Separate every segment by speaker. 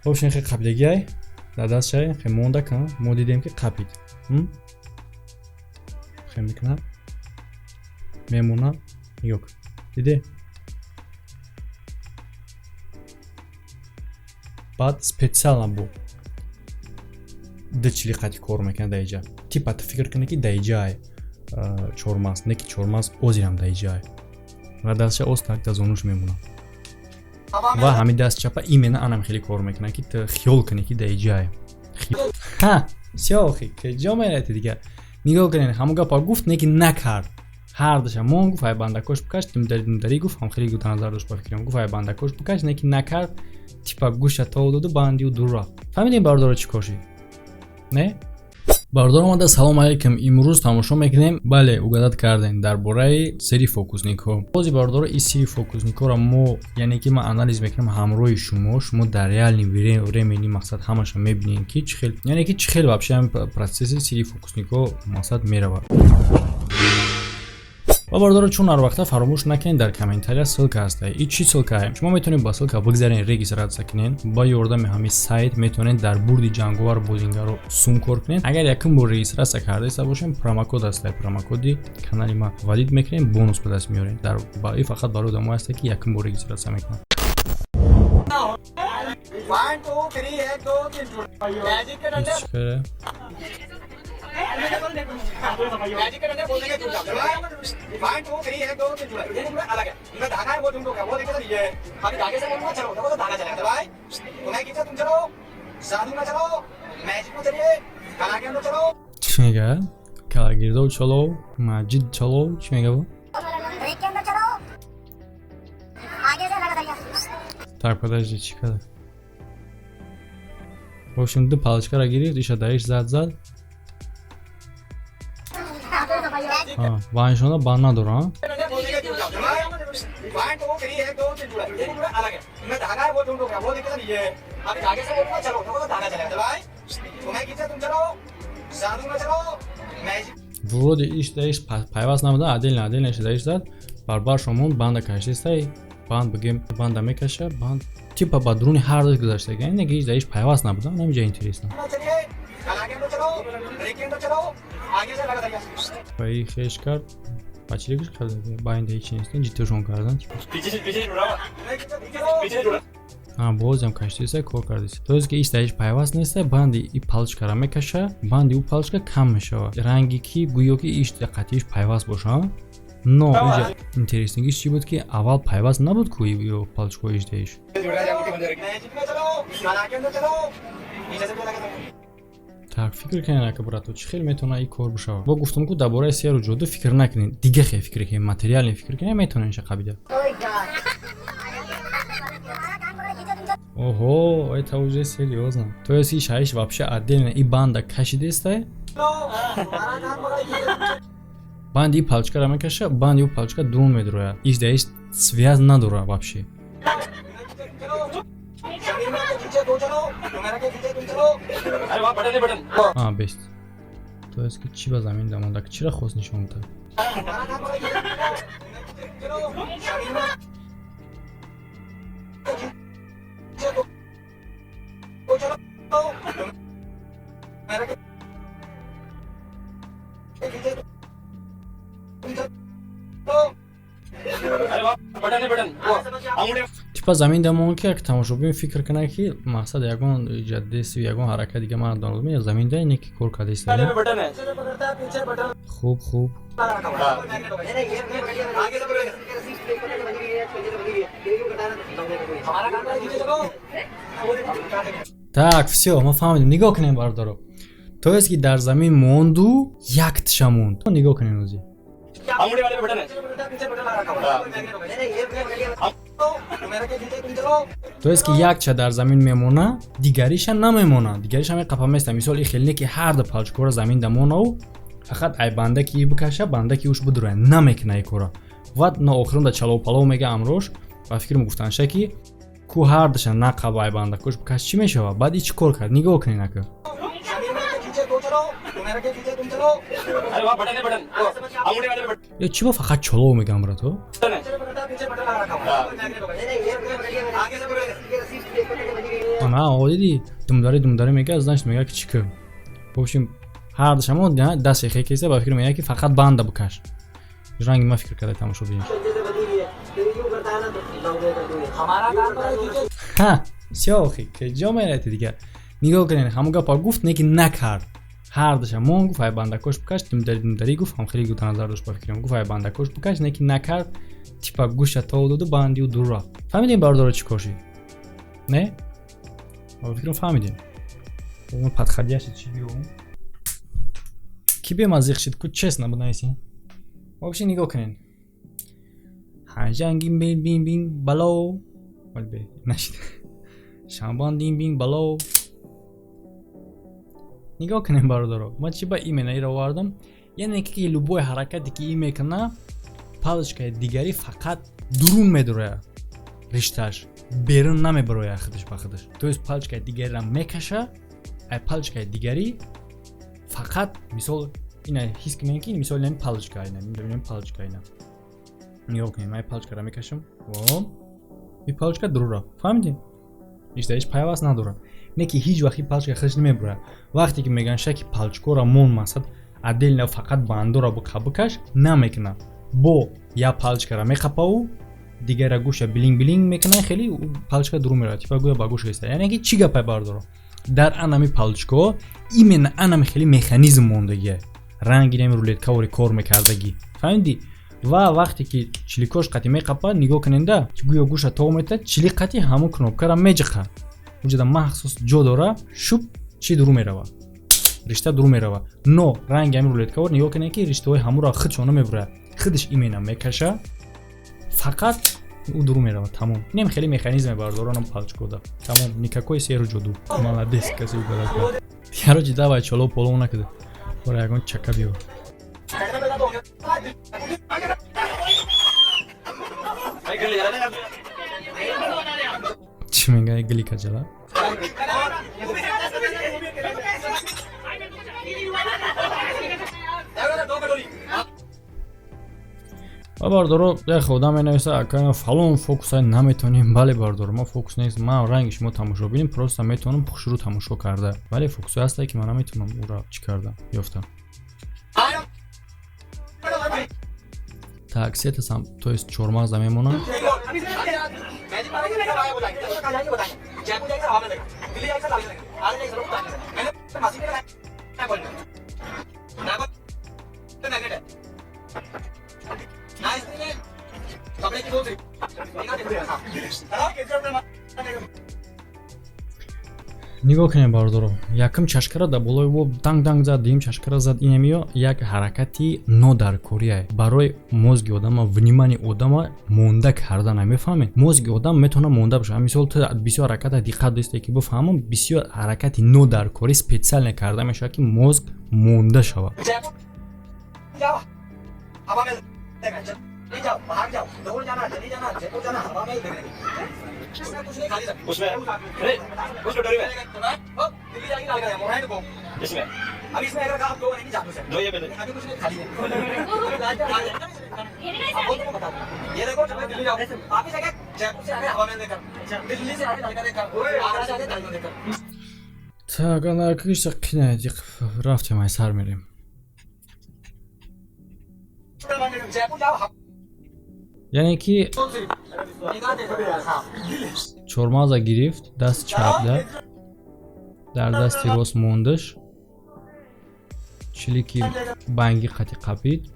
Speaker 1: Вообщем, хе қапидагиай дар дастшай, хе монда ка, мо дидем, ки қапид. Хе мекунам, мемонам, нигоҳ кун, диде. Баъд специально бу дичили қати кор мекунад дар иҷа. Типа ту фикр кунӣ, ки дар иҷай чормағз, не ки чормағз озирам дар иҷай, ва дастша оз так дар зонуш мемонад ва ҳамин даст чапа именно анам хеле кор мекунад, ки ту хиёл кунӣ, ки дар иҷай. Ҳа, всё, охи куҷо мерати дигар? Нигоҳ кунед, ҳамон гапа гуфт, не ки накард. Ҳардуша мон гуфт: «Ай бандакош бикаш», думдари гуфт, ҳам хеле дар назар дошт, ба фикрам. Гуфт: «Ай бандакош бикаш», не ки накард. Типа гӯша тов доду, бандиу дур рафт. Фаҳмидем, бародаро, чӣ кор шид? Не, бародар омада. Салом алейкум. Имрӯз тамошо мекунем, бале, угадать кардем, дар бораи сири фокусникҳо. Бози, бародаро, ин сири фокусникҳоро мо, яъне ки ман анализ мекунам ҳамроҳи шумо. Шумо дар реальный времени, мақсад, ҳамаша мебинед, ки чӣ хел, яъне ки чӣ хел вообще ҳамин процесси сири фокусникҳо, мақсад, меравад. Ва, бародаро, чун ҳар вақта фаромӯш накунед, дар комментария ссылка ҳаста. И чӣ ссылкае? Шумо метавонед ба ссылка бигзарен, регистрация кунед. Ба ёрдами ҳамин сайт метавонед дар бурди ҷанговар бозингаро сум кор кунед. Агар якум бор регистрация кардаиста бошем, промокод ҳаста, промокоди канали ма вводить мекунем, бонус ба даст меорем. Дар и фақат барои одамое ҳаста, ки якум бор регистрация мекунанд.
Speaker 2: One, two, three, एक, दो, तीन. मैजिक के डंडे.
Speaker 1: Чӣ хеле?
Speaker 2: मैजिक के डंडे बोल देंगे, जुड़ जाओ. One, to, three, एक, दो, तीन, जुड़ा. ये जुड़ा अलग है. इनमें धागा है, वो तुम को वो देखो सर, ये अभी धागे से बोलूंगा, चलो देखो तो धागा चलेगा. चलो भाई, तुम्हें खींचा, तुम चलो. जादू में चलो, मैजिक में चलिए, कला के अंदर चलो.
Speaker 1: Чӣ мега? Калагирдов чало, маҷид чало, чӣ мега бу?
Speaker 3: रेक के अंदर चलो, आगे से लगा दरिया.
Speaker 1: Так, подожди, чӣ кард? В общем, ду палочкаро гирифт, иша даиш зад, зад. Ваншона бан надора.
Speaker 2: डंडे बोल देंगे, जुड़ जाओ. One, to, three, एक, दो, तीन, जुड़ा. ये जुड़ा अलग है. इनमें धागा है, वो तुम को वो देखो सर, ये अभी धागे से बोलूंगा, चलो देखो तो धागा चलेगा. चलो भाई, तुम्हें खींचा, तुम चलो. जादू में चलो, मैजिक.
Speaker 1: Вроде иш даиш пайваст набуда, отдельно отдельно иша даиш зад, барбар шомон банда кашистай, банд бигем, банда мекаша, банд типа ба дуруни ҳар душ гузаштага, ине ки иш даиш пайваст набуда. Намиҷа интересно.
Speaker 2: में चलिए, कला के अंदर चलो, रेक के अंदर चलो, आगे से लगा दरिया.
Speaker 1: Ба и хеш кард, ба чӣ гӯш кард, ба ин ҳечи нест, ҷиттошон кардан. А бозам каштиса, кор кардиса, то есть ки иш даиш пайваст неста. Банди и палочкара мекаша, банди ӯ палочка кам мешавад, ранги ки гӯё ки иш қатииш пайваст боша. Но иҷа интересныйгиш чӣ буд, ки аввал пайваст набуд ку ё палочкаҳои иш даиш.
Speaker 2: मैजिक में चलो, कला के अंदर चलो, नीचे से भी लगा दरिया.
Speaker 1: Так, фикр кунед, ака, брато, чӣ хел метавона ин кор бишавад? Бо гуфтам ку, дар бораи сеҳру ҷоду фикр накунед, дига хел фикр кунед, материальный фикр кунед, метавонед иша қабида. Оҳо, это уже серьёзно. То есть иш ҳаиш вообще отдельно и банда кашидестай, банди и палочкаро мекаша, банди ӯ палочка дурун медурояд, иш даиш связь надорад вообще.
Speaker 2: जमीन में के खींचे दो चलो, तुम्हारा के खींचे, तुम चलो.
Speaker 1: А бест, то есть ки чӣ ба замин дамонда, чира хост нишон диҳад?
Speaker 2: चलो, जमीन में खींचे दो चलो, तुम्हारा के खींचे, तुम चलो.
Speaker 1: Типа замин дамон, ки як тамошобин фикр кунад, ки мақсад ягон ҷаддеси, ягон ҳаракат дига ман донам, замин да ине ки кор кардааст.
Speaker 2: पकड़ता है, पीछे बटन.
Speaker 1: Хуб, хуб.
Speaker 2: आगे से पकड़ेगा. हमारा काम है, खींचे चलो.
Speaker 1: Так, всё, ма фаҳмидем. Нигоҳ кунем, бародаро, то есть ки дар замин монду, як тиша монд. Нигоҳ кунем ози.
Speaker 2: पीछे बटन लगा रखा हुआ है. तुम्हारा के खींचे, तुम चलो.
Speaker 1: То есть ки якча дар замин мемона, дигариша намемона, дигариша меқапа места. Мисол, и хеле не ки ҳар ду палочкаро замин дамонау, фақат ай банда ки бикаша, банда ки уш бидуроя, намекуна и кора. Ва на охирон да чалов палов мега амрош. Ба фикрам гуфтанша, ки ку ҳардуша нақаба, ай бандакош бикаш, чӣ мешавад? Баъд и чӣ кор кард? Нигоҳ кунед, ака.
Speaker 2: जमीन में के खींचे दो चलो, तुम्हारा के खींचे, तुम चलो.
Speaker 1: Ё чӣ ба фақат чолов мегам, брато?
Speaker 2: पीछे पकड़ता है, पीछे बटन लगा रखा हुआ है. आगे से पकड़ेगा.
Speaker 1: Ана диди, думдари думдари мега, значит мега ки чӣ ки. В общем, ҳар душамо дасти хекеса ба фикр мега ки фақат банда бикаш. Ранги ма фикр карда тамошо бинем. Ҳа, сиёхи куҷо мерати дигар? Нигоҳ кунед, ҳамон гапа гуфт, не ки накард. Ҳар душамон гуфт ай бандакош бикаш, думдари думдари гуфт, ҳам хеле гуфт назар дошт ба фикрам. Гуфт ай бандакош бикаш, не ки накард, типа гӯша тов доду бандиу дур рафт. Фаҳмидем бародаро чӣ кор шид? Не? Ба фикрам фаҳмидем. Он подходящий чӣ биём? Ки бемазиқ шид, ку честно бинависем. Вообще нигоҳ кунед. Ҳанжангин бин бин бин бало. Вале нашид. Шамбан дин бин бало. Нигоҳ кунед бародаро. Ман чӣ ба имена иро овардам? Яъне ки любой ҳаракате ки ин мекуна, палочкаи дигари фақат дурун медурояд риштааш, берун намебарояд худаш ба худаш. То есть палочкаи дигариро мекаша, ай палочкаи дигари фақат мисол ина ҳис кунем ки мисол инами палочка, ина мебинем палочка ина. Нигоҳ кунем, ай палочкаро мекашам. Во. И палочка дурур рафт. Фаҳмидем? Ҳеҷ пайваст надорад. Не ки ҳеҷ вақт ин палочка худаш намебурад. Вақте ки мегӯянд шаки палочкаро мон мақсад отдельно фақат бандора бикаш намекунад. Бо як палочкаро меқапаву дигара гӯша билинг билинг мекунад, хеле палочка дуру меравад, типа гӯя ба гӯш иста. Яъне ки чӣ гапай бардоро? Дар анами палочкаҳо именно анами хеле механизм мондагия. Ранги нами рулеткавори кор мекардагӣ. Фаҳмидӣ? Ва вақте ки чиликош қати меқапад, нигоҳ куненда, гӯё гӯша тов метад, чили қати ҳамон кнопкаро меҷиқа. Уҷада махсус ҷо дора, шуб чӣ дуру меравад. Ришта дуру меравад. Но ранги ҳамин рулеткавор нигоҳ кунед ки риштаҳои ҳамонро худшона мебурад. Худаш именно мекаша, фақат ӯ дуру меравад, тамом. Инам хеле механизме бардоронам палочкода. Тамом, никакой сеҳру ҷоду. Молодец, касе угадал кард. Короче, давай чоло поло накида. Бора ягон чака биёр. Чӣ мегӯяд гили каҷала? Ва бардоро, як одам менависа, ака фалон фокуса наметонем. Бале бардоро, ма фокус нест, ман ранги шумо тамошо бинем, просто метавонам хушрӯ тамошо карда. Вале фокусҳое ҳастае ки ман наметавонам ӯра чӣ карда ёфта. Так, сета сам, то есть чормағза мемонад. Нигоҳ кунед бардоро, якум чашкара дар болои во данг данг зад, дуюм чашкара зад. Инамиё як ҳаракати нодаркория барои мозги одама, внимани одама монда кардана, мефаҳмед? Мозги одам метавонад монда бошад. Мисол ту бисёр ҳараката диққат доште ки бифаҳмам, бисёр ҳаракати нодаркорӣ специально карда мешавад ки мозг монда шавад. Так, ана киша қина рафтем, ай сар мерем. Яъне ки чормағза гирифт, даст чапда, дар дасти рост мондаш, чилики банги қати қапид.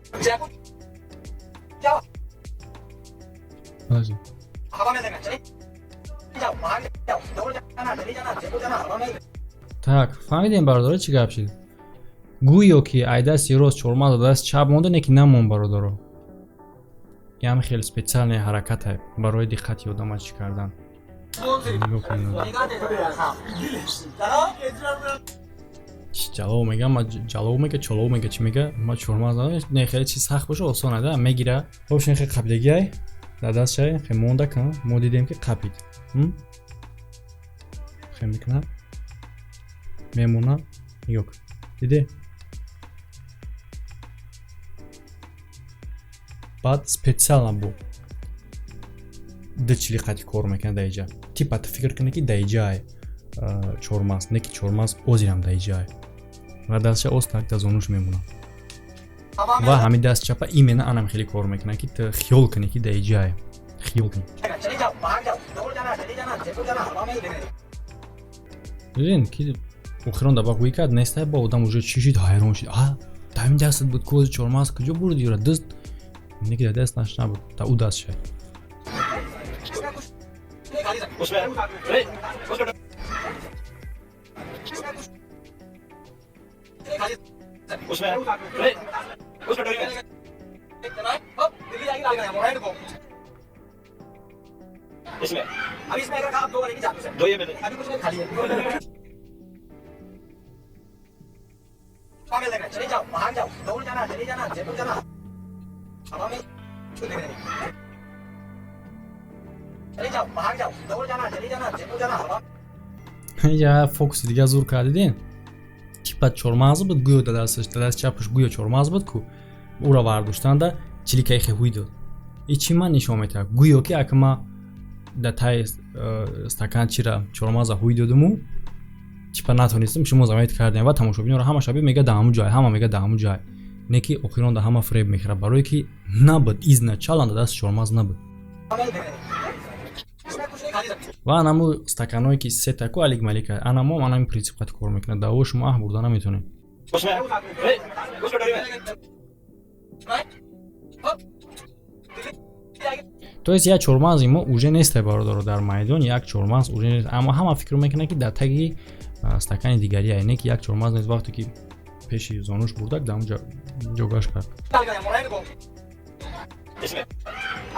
Speaker 1: Так, фаҳмидем бародаро чӣ гап шид? Гӯё ки ай дасти рост чормағза даст чап монда, не ки намонд бародаро. Ям хеле специальный ҳаракате барои диққати одама чӣ кардан. Ҷалов мега, ма ҷалов мега, чолов мега, чӣ мега? Ма чормағз не, хеле чиз сахт боша осон ада, мегира. Вообще хеле қапидагиай дар дастшай, хеле монда кан, мо дидем ки қапид. Хеле мекунад, мемона, нигоҳ кун. Диде? Баъд специально бу ду чили қати кор мекунад дар иҷа. Типа ту фикр кунӣ ки дар иҷае Чормағз не ки чормағз озирам дар иҷае ва дастша остак дар зонуш мемонад ва ҳамин даст чапа именно анам хеле кор мекунад, ки ту хиёл кунӣ, ки дар иҷае хиёл кунӣ.
Speaker 2: चले जाओ, भाग जाओ, दौड़ जाना, चले जाना, जयपुर जाना, हवा में ही।
Speaker 1: Дидин, ки охирон даба гӯй кард, нестай, ба одам уже чӣ шид, ҳайрон шид: а дар ҳамин дастат буд кози чормағз, куҷо бурди юра даст? Не ки дар даст наш набуд, дар ӯ даст шай.
Speaker 2: इसमें कुछ नहीं खाली सकते।
Speaker 4: उसमें अरे, उसमें
Speaker 2: इसमें कुछ नहीं खाली सकते।
Speaker 4: उसमें अरे, उस कटोरी में।
Speaker 2: अब दिल्ली जाएगी लाल करेगा मोबाइल को।
Speaker 4: इसमें
Speaker 2: अभी इसमें अगर आप दो बनेगी जादू से।
Speaker 4: दो ये मिले।
Speaker 2: अभी कुछ नहीं खाली है। हवा में लग रहा है। चले जाओ, भाग जाओ, दौड़ जाना, चले जाना, जयपुर जाना, हवा में कुछ नहीं। चले जाओ, भाग जाओ, दौड़ जाना, चले जाना, जयपुर जाना, हवा
Speaker 1: Я фокуси дига зур кард, дидин, типа чормағз буд гӯё дар дасташ, дар даст чапаш гӯё чормағз буд ку ӯра вардоштанда чиликаи хе ҳуй дод. И чӣ ман нишон метиҳад? Гӯё ки ака ма дар таи стакан чира чормағза ҳуй додуму типа натонистем, шумо замет кардем ва тамошобинёро ҳама шаби мега дар ҳамун ҷой, ҳама мега дар ҳамун ҷой, не ки охирон дар ҳама фреб мехӯрад, барое ки набуд, изначально дар дасти чормағз набуд.
Speaker 2: में ही। इसमें कुछ नहीं खाली सकते।
Speaker 1: Ва анаму стаканое ки сетаку алик малика, анамо анами принцип қати кор мекунад, даво шумо аҳ бурда наметонед.
Speaker 4: उसमें अरे, उस कटोरी में।
Speaker 1: То есть як чормағзи мо уже несте, бародаро, дар майдон як чормағз уже нест, аммо ҳама фикр мекунад, ки дар таги стакани дигария, не ки як чормағз нест. Вақте ки пеши зонуш бурдак, дар онҷа ҷогаш кард.
Speaker 2: लाल करेगा मोबाइल को।
Speaker 4: इसमें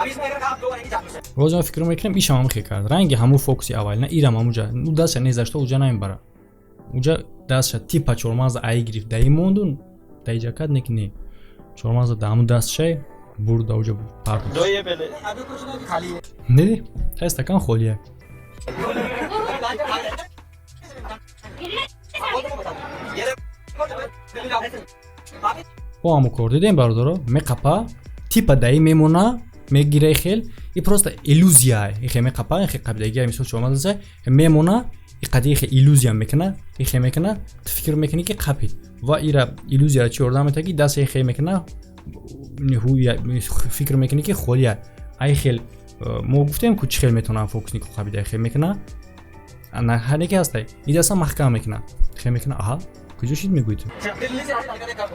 Speaker 2: अभी इसमें अगर आप दो बनेगी जादू से।
Speaker 1: Боз мо фикр мекунем, ишам ҳам хе кард, ранги ҳамун фокуси аввалина, ирам ҳамуҷа ӯ дастша незашта, уҷа намебара, уҷа дастша типа чормағза аи гирифт, даи монду, даиҷа кард, не ки не, чормағза дар ҳамун дастшай бурд, да уҷа партофт.
Speaker 4: दो ये पहले।
Speaker 2: अभी कुछ नहीं खाली है।
Speaker 1: Диди, тай стакан холия.
Speaker 2: वो तो बता दो। ये देखो, दिल्ली जाओ वापिस।
Speaker 1: Бо ҳамун кор, дидем, бародаро, меқапа, типа даи мемона, мегира, хел и просто иллюзия, ихе меқапа, ихе қабидагия, мисол чормағза мемона, и қади ихе иллюзия мекуна, ихе мекуна, ту фикр мекунӣ, ки қапид, ва ира иллюзияро чӣ ёрдам метиҳад, ки даст ихе мекуна, фикр мекунӣ, ки холия. Ай хел мо гуфтем ку чӣ хел метавонам фокуснику қабида, ихе мекуна, ҳане ки ҳастай, и даста маҳкам мекуна, ихе мекуна, аҳа, куҷо шид, мегӯӣ ту.
Speaker 2: दिल्ली से आगे लाल करेगा।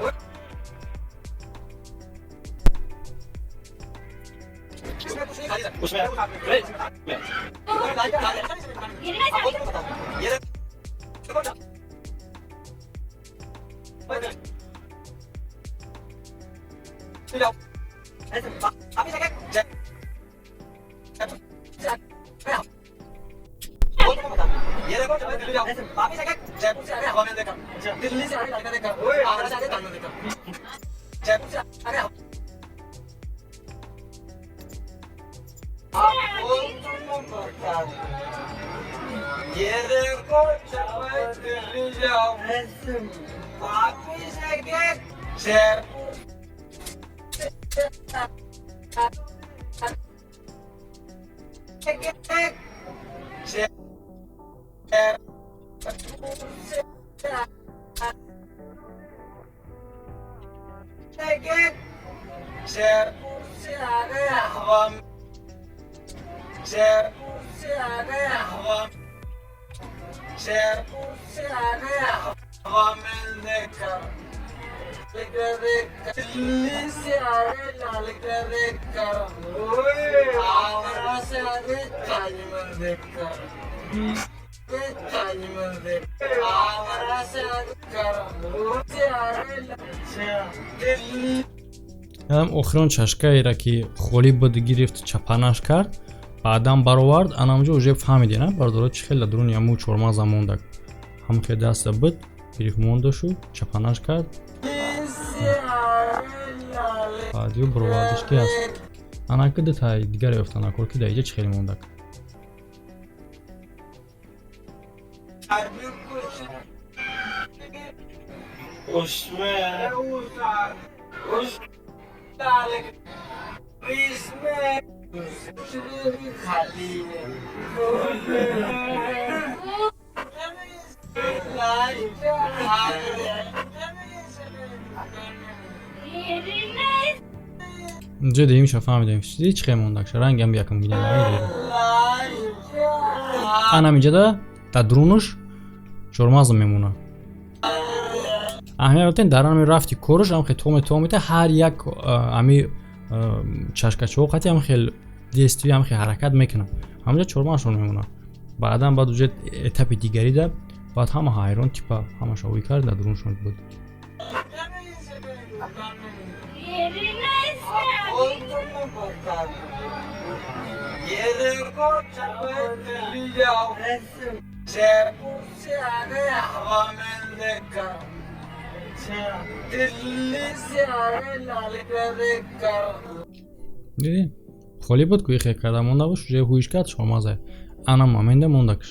Speaker 2: इसमें कुछ नहीं खाली सकते।
Speaker 4: उसमें अरे, में
Speaker 2: ये देखो, जाओ अभी जगह ये देखो, दिल्ली जाओ वापिस आके, जयपुर से आगे हवा में देखा, दिल्ली से आगे लड़का देखा, आगरा से आगे ताजमहल देखा, जयपुर से आगे आपको तुम बता दो। ये देखो, दिल्ली जाओ वापिस आके, जयपुर जयपुर से आ गया हवा में, जयपुर से आ गया हवा, जयपुर से आ गया हवा में देखा, दिल्ली से आगे लाल करे कर, आगरा से आगे ताजमहल देखकर, ताजमहल देख, आगरा से आगे कर से आगे दिल्ली
Speaker 1: Охирон чашкаеро, ки холӣ буд, гирифт, чапанаш кард, баъдан баровард, анамҷо уже фаҳмиде, на, бародаро, чӣ хеле дуруни ҳамун чормағза монда, ҳамун хел даста буд, гирифт, мондашу чапанаш кард,
Speaker 2: से आगे लाल
Speaker 1: баъдиё баровардаш, ки аст анаки дутаи дигаре ёфта накор, ки дар иҷа чӣ хеле мондак.
Speaker 2: अभी कुछ
Speaker 4: उसमें
Speaker 2: उस लाल इसमें कुछ भी खाली है।
Speaker 1: Инҷо дуюмша фаҳмидем, чӣ хел мондакша, рангам якум гинем. Анам инҷада дар дурунуш чормағз мемонад. Аҳамият додем, дар ҳами рафти корш ам хел томе томета ҳар як ами чашкачаҳо қати ам хел действие, ам хел ҳаракат мекунад, ҳамҷа чормағзшон мемонад. Баъдан баъд уже этапи дигарида баъд ҳама ҳайрон, типа ҳамаша ӯй кард, дар дуруншон буд.
Speaker 3: Very nice.
Speaker 2: ये देखो, चली जाओ। जयपुर से आ गए हवा महल देखकर, दिल्ली से आ गए लाल किला देखकर।
Speaker 1: Дидӣ, холӣ буд ку, ихе карда монда буд, уже ҳуиш кард, чормағза ана моменда мондакш.